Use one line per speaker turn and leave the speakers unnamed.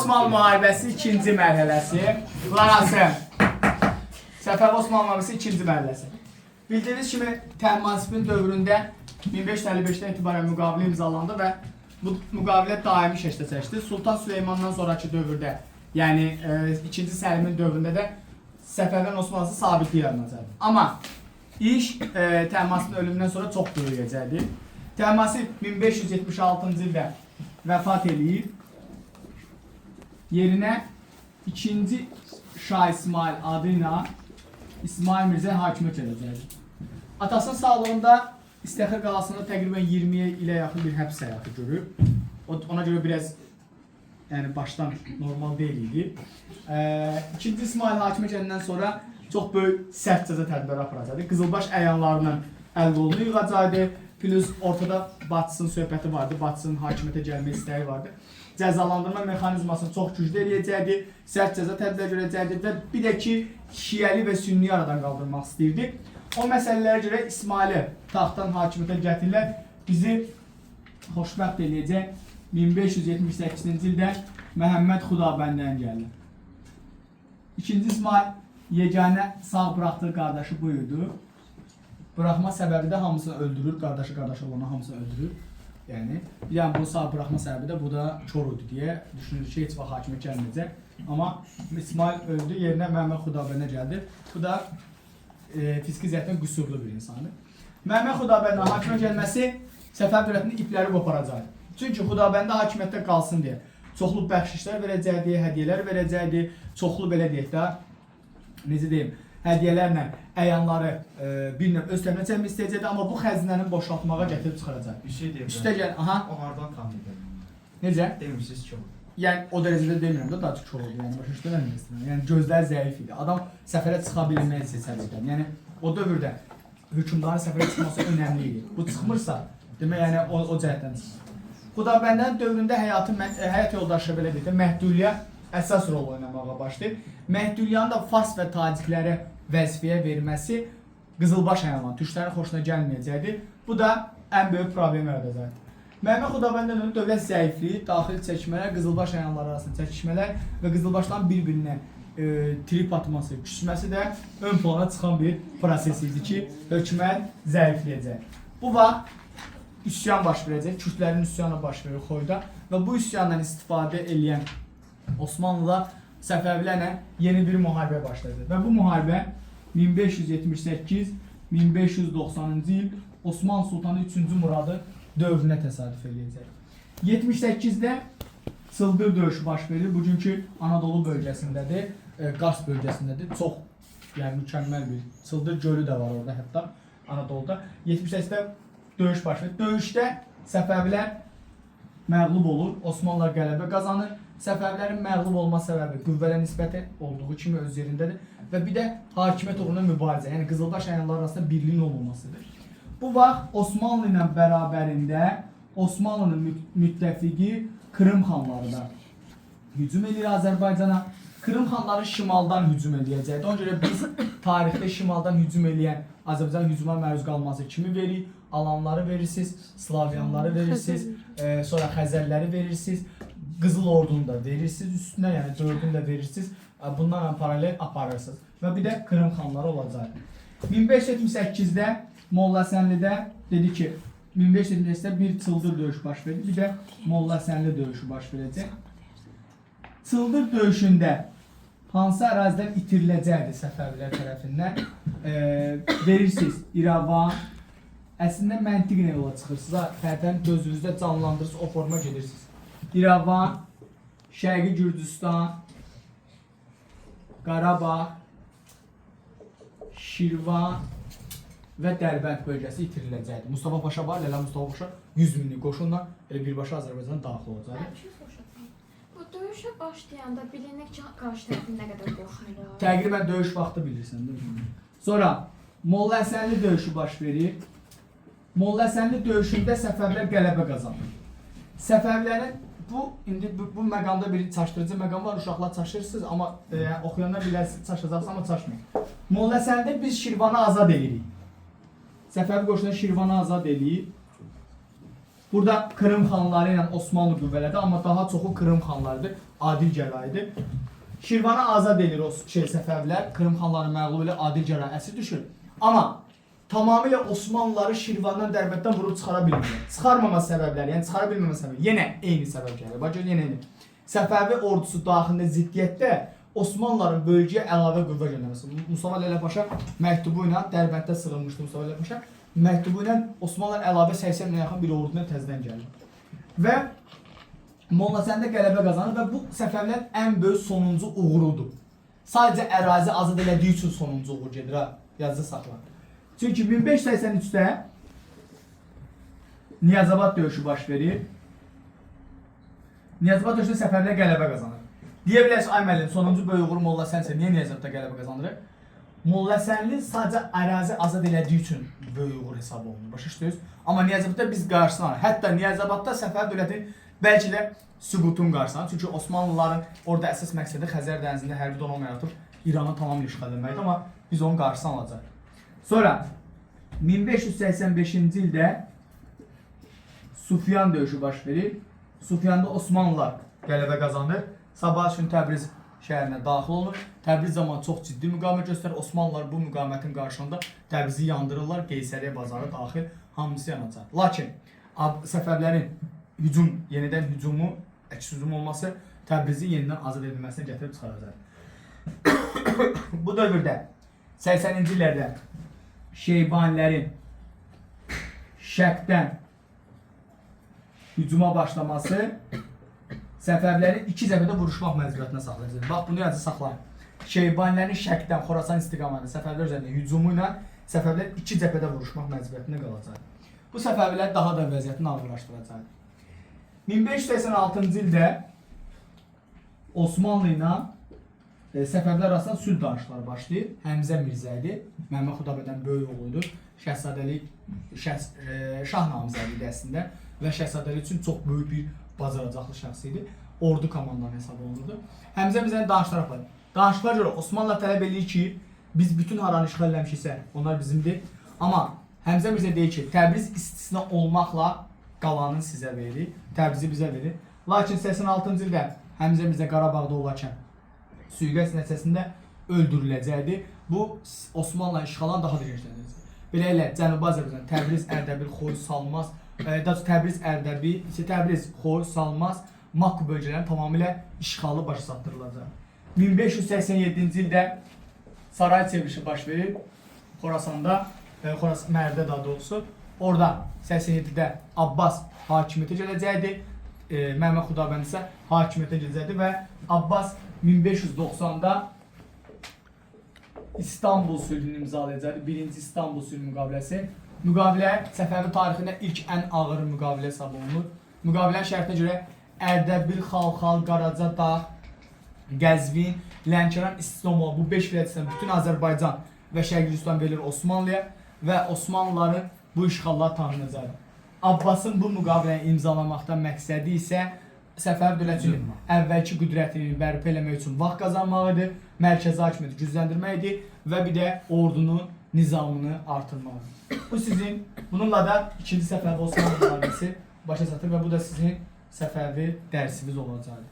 Osmanlı müharibəsi ikinci mərhələsi. Qulaq asın. Səfəvi Osmanlı müharibəsi ikinci mərhələsi. Bildiyiniz kimi Təhmasibin dövründə 1555-dən etibarən müqavilə imzalandı və bu müqavilə daimi şəkildə çəkdi. Sultan Süleymandan sonrakı dövrdə, yəni 2-ci Səlimin dövründə də Səfəvilər Osmanlısı sabitlik yaranacaqdı. Amma iş Təhmasibin ölümündən sonra çox böyüyəcəkdi. Təhmasib 1576-cı ildə vəfat eləyib. Yerinə ikinci Şah İsmail adı ilə İsmail Mirzə hakimiyyət gələcəkdi. Atasının sağlığında İstəxir qalasında təqribən 20 ilə yaxın bir həbs həyatı görüb. Ona görə biraz yəni başdan normal deyil idi. İkinci İsmail hakimə gələndən sonra çox böyük sərt cəza tədbirləri aparacaqdı. Qızılbaş əyanlarının əl qolunu yığacaqdı. Plus ortada bacısının söhbəti vardı. Bacısının hakimiyyətə gəlmə istəyi vardı. Cəzalandırma mexanizmasını çox güclü eləyəcəkdi. Sərt cəza tədbirləri görəcəkdi və bir də ki şiəli və sünni aradan qaldırmaq istəyirdi. O məsələlərə görə İsmaili taxtdan hakimiyyətə gətirirlər. Bizi xoşbəxt eləyəcək 1578-ci ildə Məhəmməd Xudabəndədən gəldi. İkinci İsmail yeganə sağ buraxdığı qardaşı bu idi. Buraxma səbəbi də hamısını öldürür, qardaşı qardaşı olanı hamısını öldürür. Yəni bunu sağ buraxma səbəbi də bu da kor idi deyə düşünür ki, heç vaxt hakimiyyət gəlməyəcək. Amma İsmail öldü, yerinə Məhəmməd Xudabəndə gəldi. Bu da fiziki cəhətdən qüsurlu bir insandır. Məhəmməd Xudabəndənin hakimə gəlməsi Səfəvi dövlətinin ipləri qoparacaqdı. Çünki Xudabəndə hakimiyyətdə qalsın deyə çoxlu bəxşişlər verəcəkdi, hədiyyələr verəcəkdi, çoxlu belə deyək də, necə deyim, hədiyyələrlə əyanları bir növ öz tərəfinə çəkmək istəyəcəkdi, amma bu xəzinəni boşaltmağa gətirib çıxaracaq.
Bir şey deyim.
Üstə gəl, aha,
O hardan tanıyır?
Necə?
Demirsiniz ki o.
Yəni o dərəcədə demirəm də, daha çox kor oldu. Yəni başa düşdün nə istəyirəm? Yəni gözlər zəif idi. Adam səfərə çıxa bilməz səbəbdən. Yəni o dövrdə hökmdarın səfərə çıxması önəmli idi. Bu çıxmırsa, demək yəni o cəhətdən çıxmır. Xudabəndənin dövründə həyat yoldaşı belə deyək də Məhdülya əsas rol oynamağa başlayır. Məhdülyanın da fars və taciklərə vəzifəyə verməsi Qızılbaş əyanların, türklərin xoşuna gəlməyəcəkdi. Bu da ən böyük problem yaradacaqdı. Məhəmməd Xudabəndənin dövlət zəifliyi, daxili çəkişmələr, Qızılbaş əyanları arasında çəkişmələr və Qızılbaşların bir-birinə trip atması, küsməsi də ön plana çıxan bir proses idi ki, hökumət zəifləyəcək. Bu vaxt üsyan baş verəcək, Kürdlərin üsyanı baş verir Xoyda və bu üsyandan istifadə eləyən Osmanlılar Səfəvilərlə yeni bir müharibə başlayacaq. Və bu müharibə 1578-1590-cı il Osmanlı Sultanı 3-cü Muradı dövrünə təsadüf eləyəcək. 78-də Çıldır döyüşü baş verir. Bugünkü Anadolu bölgəsindədir, Qars bölgəsindədir. Çox yəni mükəmməl bir Çıldır gölü də var orada hətta Anadoluda. 78-də döyüş baş verir. Döyüşdə Səfəvilər məğlub olur, Osmanlılar qələbə qazanır. Səfəvilərin məğlub olma səbəbi qüvvələ nisbəti olduğu kimi öz yerindədir və bir də hakimiyyət uğrunda mübarizə, yəni Qızılbaş əyanları arasında birliyin olmamasıdır. Bu vaxt Osmanlı ilə bərabərində Osmanlının müttəfiqi Krım xanları da hücum edir Azərbaycana. Krım xanları şimaldan hücum eləyəcəkdi. Ona görə biz tarixdə şimaldan hücum eləyən Azərbaycan hücuma məruz qalması kimi veririk? Alanları verirsiniz, Slavyanları verirsiniz, sonra Xəzərləri verirsiniz, Qızıl Ordunu da verirsiniz üstünə, yəni dördünü də verirsiniz. Bunlarla paralel aparırsınız. Və bir də Krım xanları olacaq. 1578-də Molla Həsənlidə dedi ki, 1578-də bir Çıldır döyüşü baş verdi, bir də Molla Həsənli döyüşü baş verəcək. Çıldır döyüşündə hansı ərazidən itiriləcəkdi Səfəvilər tərəfindən? Verirsiniz İrəvan. Əslində məntiqlə yola çıxırsınız, ha, xəritəni gözünüzdə canlandırırsınız, o forma gedirsiniz. İrəvan, Şərqi Gürcüstan, Qarabağ, Şirvan və Dərbənd bölgəsi itiriləcəkdi. Mustafa Paşa var, Lələ Mustafa Paşa 100 minlik qoşunla elə birbaşa Azərbaycana daxil olacaqdı.
Mən bir şey soruşacağam. Bu döyüşə başlayanda bilinir ki, qarşı tərəfin nə qədər qoşunu var.
Təqribən döyüş vaxtı bilirsən, değil mi? Sonra Molla Həsənli döyüşü baş verir. Molla Həsənli döyüşündə Səfəvilər qələbə qazanır. Səfəvilərin bu indi bu məqamda bir çaşdırıcı məqam var. Uşaqlar çaşırsınız, amma oxuyanlar bilərsiniz, çaşacaqsınız, amma çaşmayın. Molla Həsənlidə biz Şirvanı azad edirik. Səfəvi qoşunu Şirvanı azad eləyir. Burada Krım xanları ilə Osmanlı qüvvələri, amma daha çoxu Krım xanlarıdır, Adil Gərayıdır. Şirvanı azad edir o şey Səfəvilər, Krım xanlarını məğlub elə Adil Gəray əsir düşür. Amma tamamilə Osmanlıları Şirvandan, Dərbənddən vurub çıxara bilmirlər. Çıxarmama səbəbləri, yəni çıxara bilməmə səbəbi yenə eyni səbəb gəlir. Bax gör, yenə eyni. Səfəvi ordusu daxilində ziddiyyətdə Osmanlıların bölgəyə əlavə qüvvə göndərməsi. Mustafa Lələ Paşa məktubu ilə Dərbənddə sığınmışdı Mustafa Lələ Paşa. Məktubu ilə Osmanlılar əlavə 80 minə yaxın bir orduna təzədən gəlir. Və Molla Səndə qələbə qazanır və bu Səfəvilərin ən böyük sonuncu uğurudur. Sadəcə ərazi azad elədiyi üçün sonuncu uğur gedir ha. Yadınızda saxla. Çünki 1583-də Niyazabad döyüşü baş verir. Niyazabad döyüşündə Səfəvilər qələbə qazanır. Deyə bilərsiniz, ay müəllim, sonuncu böyük uğur Molla Sənsə niyə Niyazabadda qələbə qazanır? Molla Sənli sadəcə ərazi azad elədiyi üçün böyük uğur hesab olunur. Başa düşdünüz? Amma Niyazabadda biz qarşısını alırıq. Hətta Niyazabadda Səfəvi dövlətinin bəlkə də süqutun qarşısını alır. Çünki Osmanlıların orada əsas məqsədi Xəzər dənizində hərbi donanma yaratıb İranı tamamilə işğal etməkdir, amma biz onun qarşısını alacağıq. Sonra 1585-ci ildə Sufyan döyüşü baş verir. Sufyanda Osmanlılar qələbə qazanır. Sabah üçün Təbriz şəhərinə daxil olunur. Təbriz zamanı çox ciddi müqavimət göstərir. Osmanlılar bu müqavimətin qarşılığında Təbrizi yandırırlar. Qeysəriyyə bazarı daxil hamısı yanacaq. Lakin Səfəvilərin hücum, yenidən hücumu, əks hücum olması Təbrizin yenidən azad edilməsinə gətirib çıxaracaq. Bu dövrdə 80-ci illərdə Şeybanilərin şərqdən hücuma başlaması Səfəviləri iki cəbhədə vuruşmaq məcburiyyətinə saxlayacaq. Bax bunu yadınızda saxlayın. Şeybanilərin şərqdən Xorasan istiqamətində Səfəvilər üzərində hücumu ilə Səfəvilər iki cəbhədə vuruşmaq məcburiyyətində qalacaq. Bu Səfəvilər daha da vəziyyətini ağırlaşdıracaq. 1586-cı ildə Osmanlı ilə Səfəvilər arasında sülh danışıqları başlayır. Həmzə Mirzə idi. Məmməd Xudabədən böyük oğlu idi. Şəhzadəlik şah namizədi idi əslində və şəhzadəlik üçün çox böyük bir bacaracaqlı şəxs idi. Ordu komandanı hesab olunurdu. Həmzə Mirzənin danışıqları aparır. Danışıqlara görə Osmanlı tələb eləyir ki, biz bütün haranı işğal eləmişiksə, onlar bizimdir. Amma Həmzə Mirzə deyir ki, Təbriz istisna olmaqla qalanını sizə veririk, Təbrizi bizə verir. Lakin 86-cı ildə Həmzə Mirzə Qarabağda olarkən sui-qəsd nəticəsində öldürüləcəkdi. Bu Osmanlı işğalını daha da genişləndirəcək. Beləliklə Cənubi Azərbaycan, Təbriz, Ərdəbil, Xoy, Salmas, daha doğrusu Təbriz, Ərdəbil, isə Təbriz, Xoy, Salmas, Maku bölgələrinin tamamilə işğalı başa çatdırılacaq. 1587-ci ildə saray çevrilişi baş verir. Xorasanda, Xorasan Mərvdə daha doğrusu. Orada 87-də Abbas hakimiyyətə gələcəkdi. Məhəmməd Xudabənd isə hakimiyyətə gələcəkdi və Abbas 1590-da İstanbul sülhünü imzalayacaqdı. Birinci İstanbul sülh müqaviləsi. Müqavilə Səfəvi tarixində ilk ən ağır müqavilə hesab olunur. Müqavilənin şərtinə görə Ərdəbil, Xalxal, Qaracadağ, Qəzvin, Lənkəran istisna olmaqla bu 5 vilayət bütün Azərbaycan və Şərqi Gürcüstan verilir Osmanlıya və Osmanlıların bu işğallar tanınacaqdır. Abbasın bu müqaviləni imzalamaqda məqsədi isə Səfəvi dövlətinin əvvəlki qüdrətini bərpa eləmək üçün vaxt qazanmaq idi, mərkəzi hakimiyyəti gücləndirmək idi və bir də ordunun nizamını artırmaq idi. Bu sizin, bununla da ikinci Səfəvi Osmanlı müharibəsi başa çatır və bu da sizin Səfəvi dərsiniz olacaqdır.